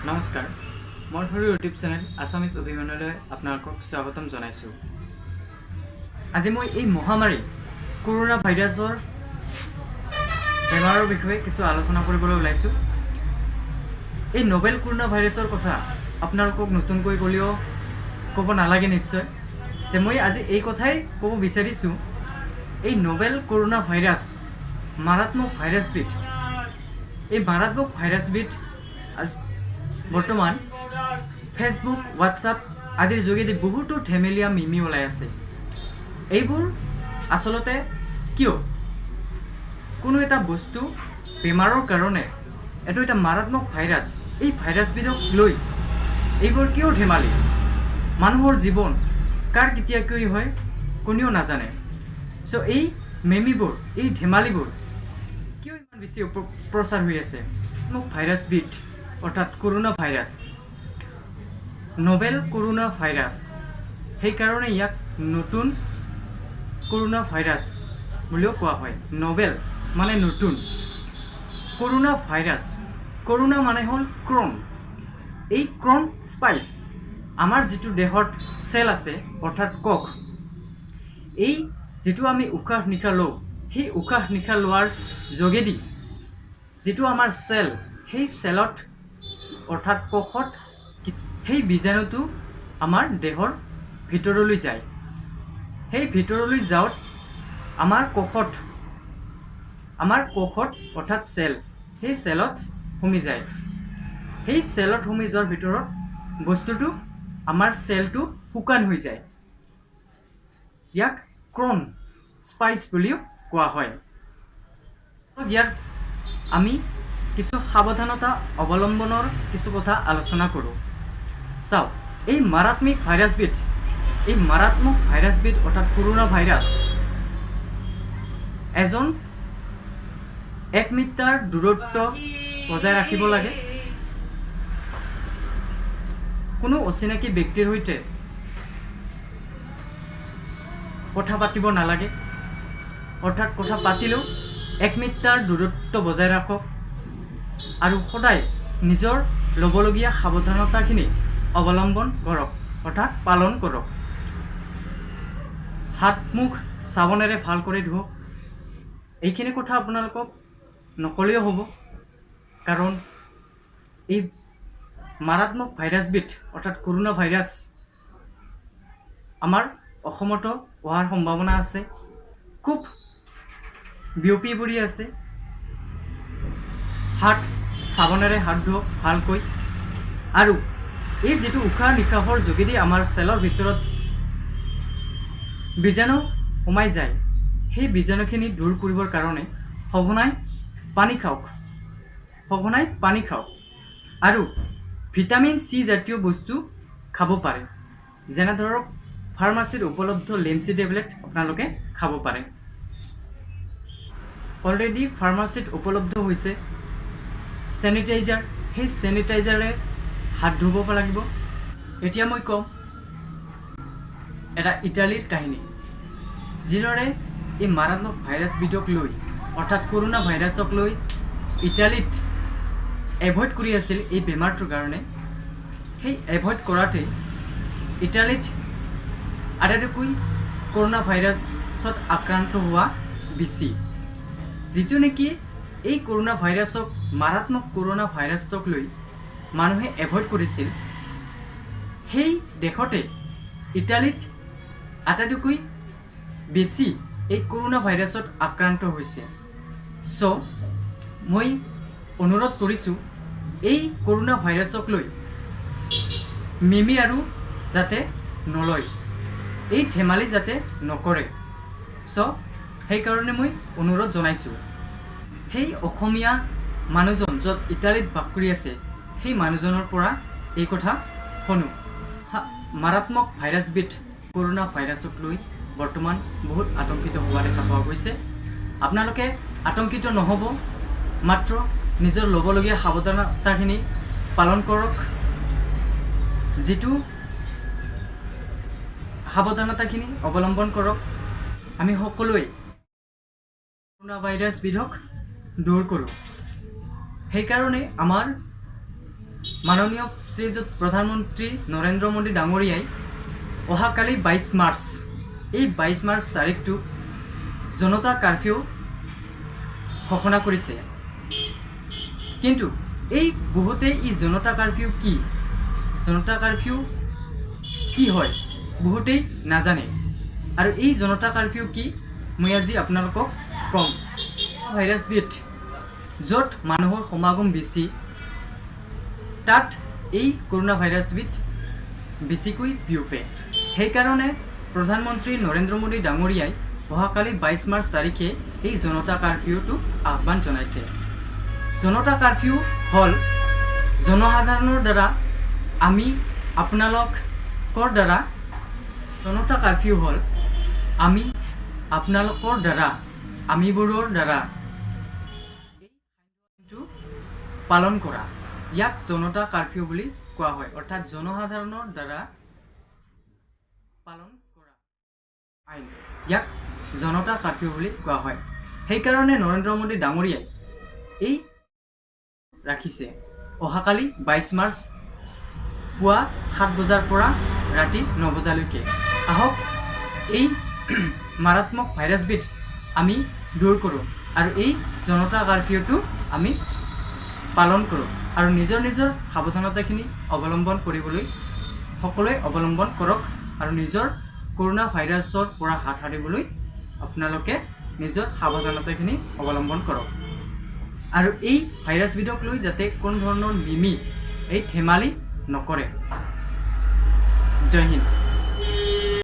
নমস্কাৰ, মোৰ সৰু ইউটিউব চেনেল আছামিজ অভিমানলৈ আপোনালোকক স্বাগতম জনাইছোঁ। আজি মই এই মহামাৰী কৰোণা ভাইৰাছৰ বেমাৰৰ বিষয়ে কিছু আলোচনা কৰিবলৈ ওলাইছোঁ। এই নভেল কৰোণা ভাইৰাছৰ কথা আপোনালোকক নতুনকৈ ক'লেও ক'ব নালাগে নিশ্চয় যে মই আজি এই কথাই ক'ব বিচাৰিছোঁ। এই নভেল কৰোণা ভাইৰাছ মাৰাত্মক ভাইৰাছবিধ, এই মাৰাত্মক ভাইৰাছবিধ আজ বৰ্তমান ফেচবুক, হোৱাটছআপ আদিৰ যোগেদি বহুতো ধেমেলীয়া মিমি ওলাই আছে। এইবোৰ আচলতে কিয়? কোনো এটা বস্তু বেমাৰৰ কাৰণে, এইটো এটা মাৰাত্মক ভাইৰাছ, এই ভাইৰাছবিধক লৈ এইবোৰ কিয় ধেমালি? মানুহৰ জীৱন কাৰ কেতিয়া কি হয় কোনেও নাজানে। চ' এই মেমিবোৰ, এই ধেমালিবোৰ কিয় ইমান বেছি প্ৰচাৰ হৈ আছে? মোক ভাইৰাছবিধ অৰ্থাৎ corona virus, novel corona virus, সেইকাৰণে ইয়াক নতুন কৰোণা ভাইৰাছ বুলিও কোৱা হয়। নভেল মানে নতুন, কৰোণা ভাইৰাছ, কৰোণা মানে হ'ল ক্ৰন। এই ক্ৰন স্পাইচ আমাৰ যিটো দেহত চেল আছে, অৰ্থাৎ কোষ, এই যিটো আমি উশাহ নিশাহ লওঁ, সেই উশাহ নিশাহ লোৱাৰ যোগেদি যিটো আমাৰ চেল, সেই চেলত অৰ্থাৎ কোষত সেই বীজাণুটো আমাৰ দেহৰ ভিতৰলৈ যায়। সেই ভিতৰলৈ যাওঁত আমাৰ কোষত অৰ্থাৎ চেল, সেই চেলত সোমি যায়। সেই চেলত সোমি যোৱাৰ ভিতৰত বস্তুটো আমাৰ চেলটো শুকান হৈ যায়। ইয়াক ক্ৰন স্পাইচ বুলিও কোৱা হয়। ইয়াক আমি কিছু সাৱধানতা অৱলম্বনৰ কিছু কথা আলোচনা কৰোঁ। চাওক, এই মাৰাত্মক ভাইৰাছবিধ, এই মাৰাত্মক ভাইৰাছবিধ অৰ্থাৎ কৰোণা ভাইৰাছ, এজন 1 মিটাৰ দূৰত্ব বজাই ৰাখিব লাগে। কোনো অচিনাকি ব্যক্তিৰ সৈতে কথা পাতিব নালাগে, অৰ্থাৎ কথা পাতিলেও 1 মিটাৰ দূৰত্ব বজাই ৰাখক আৰু সদায় নিজৰ ল'বলগীয়া সাৱধানতাখিনি অৱলম্বন কৰক, অৰ্থাৎ পালন কৰক। হাত মুখ চাবোনেৰে ভাল কৰি ধুৱক। এইখিনি কথা আপোনালোকক নক'লেও হ'ব, কাৰণ এই মাৰাত্মক ভাইৰাছবিধ অৰ্থাৎ কৰোণা ভাইৰাছ আমাৰ অসমতো অহাৰ সম্ভাৱনা আছে। খুব বিয়পি পৰি আছে। হাত চাবোনেৰে হাত ধুৱক ভালকৈ। আৰু এই যিটো উশাহ নিশাহৰ যোগেদি আমাৰ চেলৰ ভিতৰত বীজাণু সোমাই যায়, সেই বীজাণুখিনি দূৰ কৰিবৰ কাৰণে সঘনাই পানী খাওক, সঘনাই পানী খাওক আৰু ভিটামিন চি জাতীয় বস্তু খাব পাৰে। যেনে ধৰক ফাৰ্মাচীত উপলব্ধ লেমচি টেবলেট আপোনালোকে খাব পাৰে। অলৰেডি ফাৰ্মাচীত উপলব্ধ হৈছে চেনিটাইজাৰ, সেই চেনিটাইজাৰে হাত ধুব লাগিব। এতিয়া মই কম এটা ইটালীৰ কাহিনী। যিদৰে এই মাৰাত্মক ভাইৰাছবিধক লৈ অৰ্থাৎ কৰোণা ভাইৰাছক লৈ ইটালীত এভইড কৰি আছিল এই বেমাৰটোৰ কাৰণে, সেই এভইড কৰাতে ইটালীত আটাইতকৈ কৰোণা ভাইৰাছত আক্ৰান্ত হোৱা বেছি। যিটো নেকি এই কৰোণা ভাইৰাছক, মাৰাত্মক কৰোণা ভাইৰাছটোক লৈ মানুহে এভইড কৰিছিল, সেই দেশতে ইটালীত আটাইতকৈ বেছি এই কৰোণা ভাইৰাছত আক্ৰান্ত হৈছে। চ' মই অনুৰোধ কৰিছোঁ, এই কৰোণা ভাইৰাছক লৈ মিমি আৰু যাতে নলয়, এই ধেমালি যাতে নকৰে। চ' সেইকাৰণে মই অনুৰোধ জনাইছোঁ। সেই অসমীয়া মানুহজন য'ত ইটালীত বাস কৰি আছে, সেই মানুহজনৰ পৰা এই কথা শুনো। মাৰাত্মক ভাইৰাছবিধ কৰোণা ভাইৰাছক লৈ বৰ্তমান বহুত আতংকিত হোৱা দেখা পোৱা গৈছে। আপোনালোকে আতংকিত নহ'ব, মাত্ৰ নিজৰ ল'বলগীয়া সাৱধানতাখিনি পালন কৰক। যিটো সাৱধানতাখিনি অৱলম্বন কৰক, আমি সকলোৱে কৰোণা ভাইৰাছবিধক দূৰ কৰোঁ। সেইকাৰণে আমাৰ মাননীয় শ্ৰীযুত প্ৰধানমন্ত্ৰী নৰেন্দ্ৰ মোদী ডাঙৰীয়াই অহাকালি 22 মাৰ্চ, এই 22 মাৰ্চ তাৰিখটো জনতা কাৰফিউ ঘোষণা কৰিছে। কিন্তু এই বহুতেই ই জনতা কাৰফিউ কি, জনতা কাৰফিউ কি হয় বহুতেই নাজানে। আৰু এই জনতা কাৰফিউ কি মই আজি আপোনালোকক ক'ম। ভাইৰাছবিধ য'ত মানুহৰ সমাগম বেছি, তাত এই কৰোণা ভাইৰাছবিধ বেছিকৈ বিয়পে। সেইকাৰণে প্ৰধানমন্ত্ৰী নৰেন্দ্ৰ মোদী ডাঙৰীয়াই অহাকালি 22 মাৰ্চ তাৰিখে এই জনতা কাৰফিউটো আহ্বান জনাইছে। জনতা কাৰফিউ হ'ল জনসাধাৰণৰ দ্বাৰা, আমি আপোনালোকৰ দ্বাৰা। জনতা কাৰফিউ হ'ল আমি আপোনালোকৰ দ্বাৰা, আমিবোৰৰ দ্বাৰা এইটো পালন কৰা। ইয়াক জনতা কাৰফিউ বুলি কোৱা হয়, অৰ্থাৎ জনসাধাৰণৰ দ্বাৰা পালন কৰা আইন, ইয়াক জনতা কাৰফিউ বুলি কোৱা হয়। সেইকাৰণে নৰেন্দ্ৰ মোদী ডাঙৰীয়াই এই ৰাখিছে অহাকালি 22 মাৰ্চ পুৱা 7 বজাৰ পৰা ৰাতি 9 বজালৈকে। আহক, এই মাৰাত্মক ভাইৰাছবিধ আমি দূৰ কৰোঁ আৰু এই জনতা কাৰফিউটো আমি পালন কৰোঁ আৰু নিজৰ নিজৰ সাৱধানতাখিনি অৱলম্বন কৰিবলৈ সকলোৱে অৱলম্বন কৰক আৰু নিজৰ কৰোণা ভাইৰাছৰ পৰা হাত সাৰিবলৈ আপোনালোকে নিজৰ সাৱধানতাখিনি অৱলম্বন কৰক আৰু এই ভাইৰাছবিধক লৈ যাতে কোনো ধৰণৰ মিমি এই ধেমালি নকৰে। জয় হিন্দ।